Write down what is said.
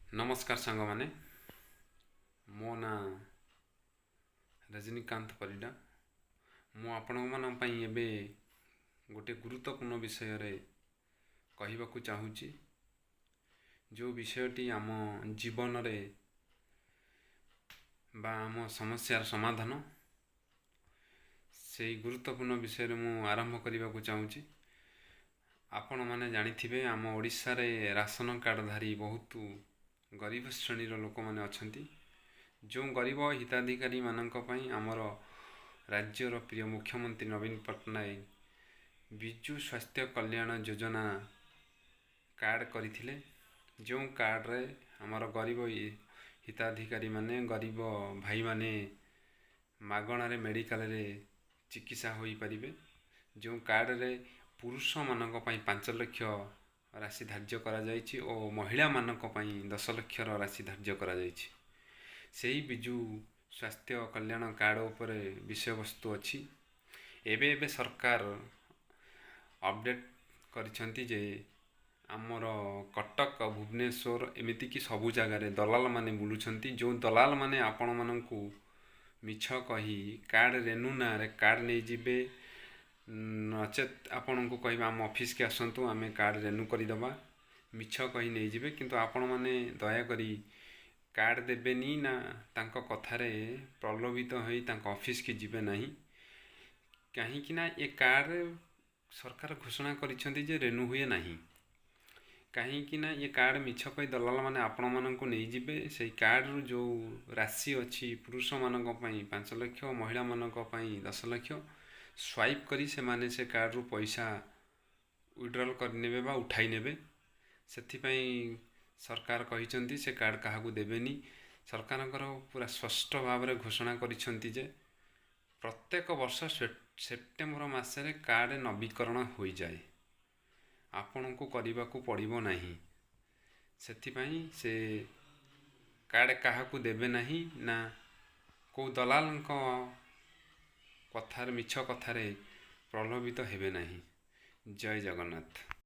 ନମସ୍କାର ସାଙ୍ଗମାନେ, ମୋ ନାଁ ରଜନୀକାନ୍ତ ପରିଡ଼ା। ମୁଁ ଆପଣମାନଙ୍କ ପାଇଁ ଏବେ ଗୋଟେ ଗୁରୁତ୍ୱପୂର୍ଣ୍ଣ ବିଷୟରେ କହିବାକୁ ଚାହୁଁଛି, ଯେଉଁ ବିଷୟଟି ଆମ ଜୀବନରେ ବା ଆମ ସମସ୍ୟାର ସମାଧାନ। ସେଇ ଗୁରୁତ୍ୱପୂର୍ଣ୍ଣ ବିଷୟରେ ମୁଁ ଆରମ୍ଭ କରିବାକୁ ଚାହୁଁଛି। ଆପଣମାନେ ଜାଣିଥିବେ, ଆମ ଓଡ଼ିଶାରେ ରାସନ କାର୍ଡ଼ଧାରୀ ବହୁତ ଗରିବ ଶ୍ରେଣୀର ଲୋକମାନେ ଅଛନ୍ତି, ଯେଉଁ ଗରିବ ହିତାଧିକାରୀମାନଙ୍କ ପାଇଁ ଆମର ରାଜ୍ୟର ପ୍ରିୟ ମୁଖ୍ୟମନ୍ତ୍ରୀ ନବୀନ ପଟ୍ଟନାୟକ ବିଜୁ ସ୍ୱାସ୍ଥ୍ୟ କଲ୍ୟାଣ ଯୋଜନା କାର୍ଡ଼ କରିଥିଲେ, ଯେଉଁ କାର୍ଡ଼ରେ ଆମର ଗରିବ ହିତାଧିକାରୀମାନେ, ଗରିବ ଭାଇମାନେ ମାଗଣାରେ ମେଡ଼ିକାଲରେ ଚିକିତ୍ସା ହୋଇପାରିବେ, ଯେଉଁ କାର୍ଡ଼ରେ ପୁରୁଷମାନଙ୍କ ପାଇଁ 5 ଲକ୍ଷ ରାଶି ଧାର୍ଯ୍ୟ କରାଯାଇଛି ଓ ମହିଳାମାନଙ୍କ ପାଇଁ 10 ଲକ୍ଷର ରାଶି ଧାର୍ଯ୍ୟ କରାଯାଇଛି। ସେହି ବିଜୁ ସ୍ୱାସ୍ଥ୍ୟ କଲ୍ୟାଣ କାର୍ଡ଼ ଉପରେ ବିଷୟବସ୍ତୁ ଅଛି। ଏବେ ଏବେ ସରକାର ଅପଡ଼େଟ୍ କରିଛନ୍ତି ଯେ ଆମର କଟକ, ଭୁବନେଶ୍ୱର, ଏମିତିକି ସବୁ ଜାଗାରେ ଦଲାଲମାନେ ବୁଲୁଛନ୍ତି, ଯେଉଁ ଦଲାଲମାନେ ଆପଣମାନଙ୍କୁ ମିଛ କହି କାର୍ଡ଼ ରେନୁ ନାଁରେ କାର୍ଡ଼ ନେଇଯିବେ। ନଚେତ୍ ଆପଣଙ୍କୁ କହିବେ ଆମ ଅଫିସ୍କି ଆସନ୍ତୁ, ଆମେ କାର୍ଡ଼ ରେନୁ କରିଦେବା, ମିଛ କହି ନେଇଯିବେ। କିନ୍ତୁ ଆପଣମାନେ ଦୟାକରି କାର୍ଡ଼ ଦେବେନି ନା ତାଙ୍କ କଥାରେ ପ୍ରଲୋଭିତ ହୋଇ ତାଙ୍କ ଅଫିସ୍କି ଯିବେ ନାହିଁ, କାହିଁକି ନା ଏ କାର୍ଡ଼ ସରକାର ଘୋଷଣା କରିଛନ୍ତି ଯେ ରେନୁ ହୁଏ ନାହିଁ। କାହିଁକି ନା ଏ କାର୍ଡ଼ ମିଛ କହି ଦଲାଲମାନେ ଆପଣମାନଙ୍କୁ ନେଇଯିବେ। ସେଇ କାର୍ଡ଼ରୁ ଯେଉଁ ରାଶି ଅଛି, ପୁରୁଷମାନଙ୍କ ପାଇଁ 5 ଲକ୍ଷ, ମହିଳାମାନଙ୍କ ପାଇଁ 10 ଲକ୍ଷ, ସ୍ୱାଇପ୍ କରି ସେମାନେ ସେ କାର୍ଡ଼ରୁ ପଇସା ୱିଡ୍ରଲ୍ କରିନେବେ ବା ଉଠାଇ ନେବେ। ସେଥିପାଇଁ ସରକାର କହିଛନ୍ତି ସେ କାର୍ଡ଼ କାହାକୁ ଦେବେନି। ସରକାରଙ୍କର ପୁରା ସ୍ପଷ୍ଟ ଭାବରେ ଘୋଷଣା କରିଛନ୍ତି ଯେ ପ୍ରତ୍ୟେକ ବର୍ଷ ସେପ୍ଟେମ୍ବର ମାସରେ କାର୍ଡ଼ ନବୀକରଣ ହୋଇଯାଏ, ଆପଣଙ୍କୁ କରିବାକୁ ପଡ଼ିବ ନାହିଁ। ସେଥିପାଇଁ ସେ କାର୍ଡ଼ କାହାକୁ ଦେବେ ନାହିଁ ନା କେଉଁ ଦଲାଲଙ୍କ କଥାରେ, ମିଛ କଥାରେ ପ୍ରଲୋଭିତ ହେବେ ନାହିଁ। ଜୟ ଜଗନ୍ନାଥ।